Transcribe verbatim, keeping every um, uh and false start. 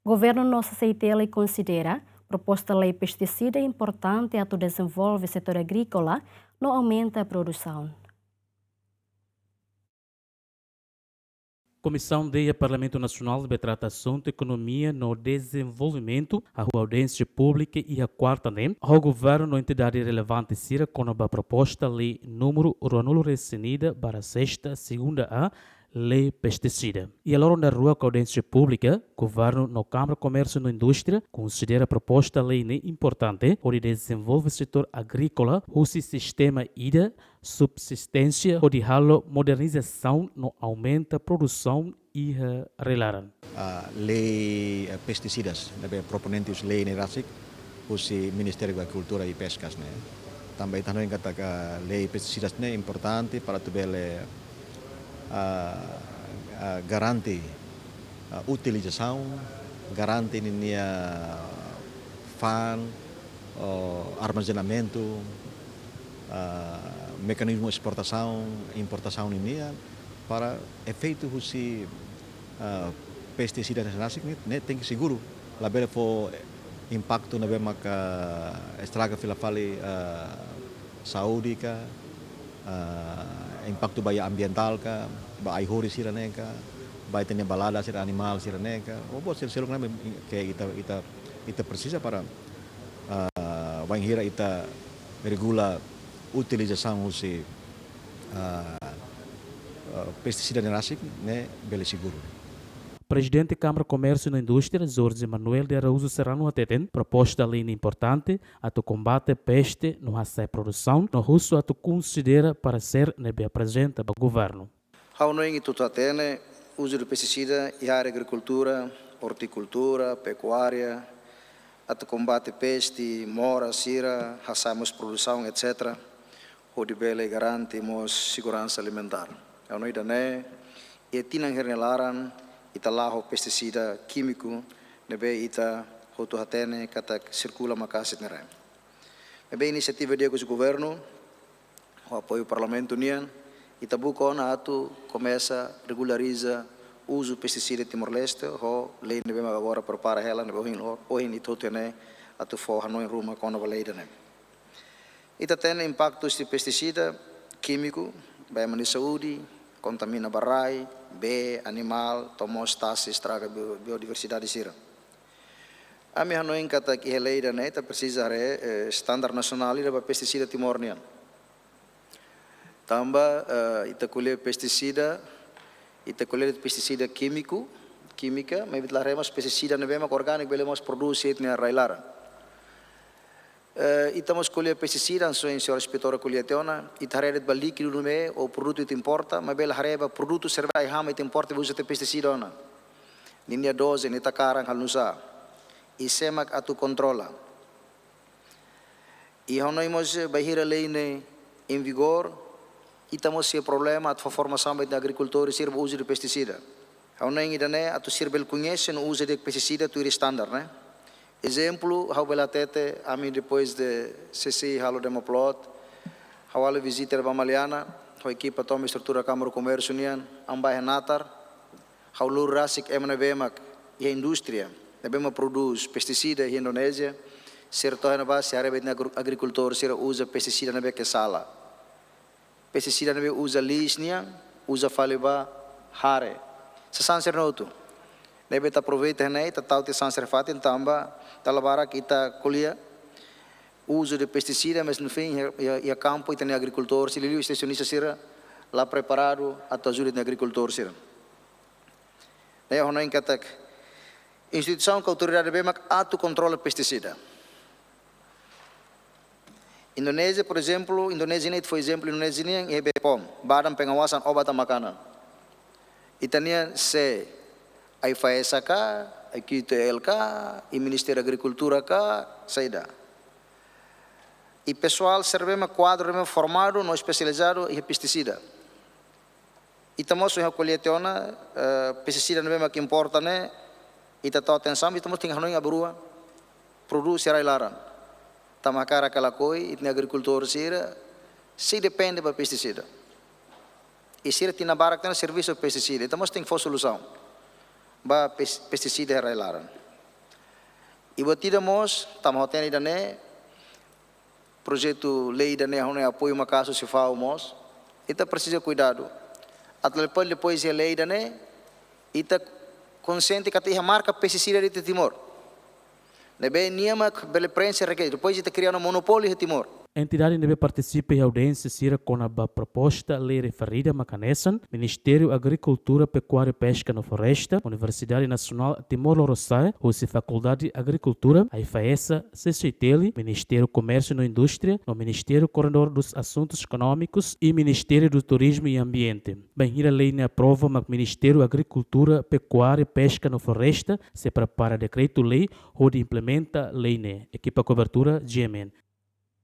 Governu no C C I T L konsidera proposta lei pestisida importante atu dezenvolve setór agríkola no aumenta produsaun. Komisaun D iha Parlamentu Nasionál ne'ebé trata asuntu ekonomia no dezenvolvimentu hahú audiénsia públika iha kuarta ne'e ho governu no entidade relevante sira kona-ba proposta lei númeru ruanulu resin ida barra sesta segunda A, lei pestisida. Iha loron daruak audiénsia públika, governu no Kámara Komérsiu no Indústria konsidera proposta lei ne'e importante hodi dezenvolve setór agríkola husi sistema ida subsisténsia hodi halo modernizasaun no aumenta produsaun iha rai-laran. Ah, lei, eh, pestisidas, ne'ebé proponente husi lei ne'e rasik, husi Ministériu Agrikultura i Peskas ne'e. Tanba ita hanoin katak lei pestisidas ne'e importante para atu bele, ah, ah, garante, ah, utilizasaun, garante ninia fa'an, oh, armazenamentu, ah, mekanizmu esportasaun, importasaun ninian, para efeitu husi, ah, pestisida ne'e rasik ne'e, ne'e tenke seguru. Labele fó impaktu ne'ebé maka estraga fila fali, ah, saúde ka, ah, impaktu ba iha ambientál ka, ba ai-horis sira-ne'e ka, ba ita-nia balada sira, animál sira-ne'e ka, ou buat seluk-seluk ne'ebé ke ita, ita, ita presiza para, ah, bainhira ita regula utilizasaun husi, ah, ah, pestisida ne'e rasik ne'e bele seguru. Prezidente Kámara Komérsiu no Indústria, Jorge Manuel de Araújo Serrano hateten, proposta lei ne'e importante atu kombate peste no hasa'e produsaun, no husu atu konsidera paresér ne'ebé aprezenta ba governu. Ha'u hanoin ita hotu hatene, uzu de pestisida iha área agrikultura, ortikultura, pekuária, atu kombate peste, moras sira, hasa'e mós produsaun, et cetera, hodi bele garante mós seguransa alimentár. Ha'u hanoin ida-ne'e, iha tinan hirak nia laran, ita la'o ho pestisida kímiku, ne'ebé ita hotu hatene katak sirkula maka'as iha ita-nia rai. Ne'ebé inisiativa di'ak husi governu, ho apoiu Parlamentu nian, ita buka ona atu komesa regulariza uzu pestisida Timor-Leste, ho lei ne'ebé mak agora prepara hela, ne'ebé ohin, ohin ita hotu ne'e atu fó hanoin ruma kona-ba lei ida-ne'e. Ita hatene impaktu husi pestisida kímiku ba ema nia saúde, kontamina ba rai, bee, animál, to'o mós tasi estraga bio-, biodiversidade sira. Ami hanoin katak iha lei ida-ne'e ita presiza haree, eh, standar nasionál ida ba pestisida Timor nian. Tanba, eh, ita ko'alia pestisida, ita ko'alia pestisida kímiku, kímika, maibé ita la haree mós pestisida ne'ebé mak orgániku bele mós produs iha ita-nia rai-laran. Eh, ita mós ko'alia pestisida, hanesan señór inspetora ko'alia tiha ona, ita haree de'it ba líkidu ne'ebé, ou produtu ita importa, maibé la haree ba produtu sira ne'ebé ai-han mak ita importa, uza tiha pestisida ona. Ninia doze, nia takaran halo nu'usá. I sé mak atu kontrola. I ha'u hanoin mós bainhira lei ne'e em vigor, ita mós iha problema atu fó formasaun ba ita-nia agrikultór sira ba uzu de pestisida. Ha'u hanoin ida-ne'e atu sira bele koñese no uza di'ak pestisida tuir standar ne'e. Ezemplu, ha'u bele hatete, ami depois de C C I halo demo plot, ha'u halo vizita ba Maliana, ho ekipa tomak estrutura Kámara Komérsiu nian, ami bá iha natar, ha'u lori rasik ema ne'ebé mak iha indústria ne'ebé mak produz pestisida iha Indonézia, sira to'o iha ne'ebá, sira haree ba ita-nia agri-, agrikultór sira uza pestisida ne'ebé ke sala. Pestisida ne'ebé uza liis nian, uza fali ba hare. Sasán sira-ne'e hotu. Ne'ebé ita aproveita iha ne'e, ita tau tiha sasán sira iha fatin tanba dala barak ita ko'alia uzu de pestisida, mas no fim, iha, iha, iha kampu, ita-nia agrikultór sira, liuliu estensionista sira, la preparadu atu ajuda ita-nia agrikultór sira. Ne'e ha'u hanoin katak instituisaun ka autoridade ne'ebé mak atu kontrola pestisida. Indonézia, por ezemplu, Indonézia ne'e, ita fó ezemplu Indonézia nian, iha BPOM, Badan Pengawasan Obat dan Makanan. Ita-nian sé, AIFAESA ka, AIQTL ka, i Ministériu Agrikultura ka, saida. I pesoál sira ne'ebé mak kuadru ne'ebé formadu no espesializadu iha pestisida. Ita mós ha'u ko'alia tiha ona, eh, pestisida ne'ebé mak importa ne'e, ita tau atensaun, ita mós tenke hanoin aban-rua, produs iha rai-laran. Tanba hakarak ka lakohi, ita-nia agrikultór sira, sei depende ba pestisida. I sira tinan barak tiha ona servisu pestisida, ita mós tenke fó solusaun ba pes-, pestisida iha rai-laran. I buat ida mós, tanba hatene ida-ne'e, projetu lei ida-ne'e ha'u-nia apoiu maka'as husi fau mós. Ita presiza kuidadu. Atu depois, depois iha lei ida-ne'e, ita konsiente katak iha marka pestisida de'it iha Timor. Ne'ebé nia mak bele prenxe rekre-, depois ita kria ona monopóliu iha Timor. Entidade ne'ebé partisipa iha audiénsia sira kona-ba proposta lei referida mak hanesan Ministériu Agrikultura, Pekuária, Peska no Floresta, Universidade Nasionál Timor Lorosa'e, husi Fakuldade Agrikultura, AIFAESA, CCI-TL, Ministériu Komérsiu no Indústria, no Ministériu Koordenadór dos Asuntus Ekonómikus i Ministériu do Turizmu i Ambiente. Bainhira lei ne'e aprova mak Ministériu Agrikultura, Pekuária, Peska no Floresta sei prepara dekretu-lei hodi implementa lei ne'e. Ekipa kobertura, G M N.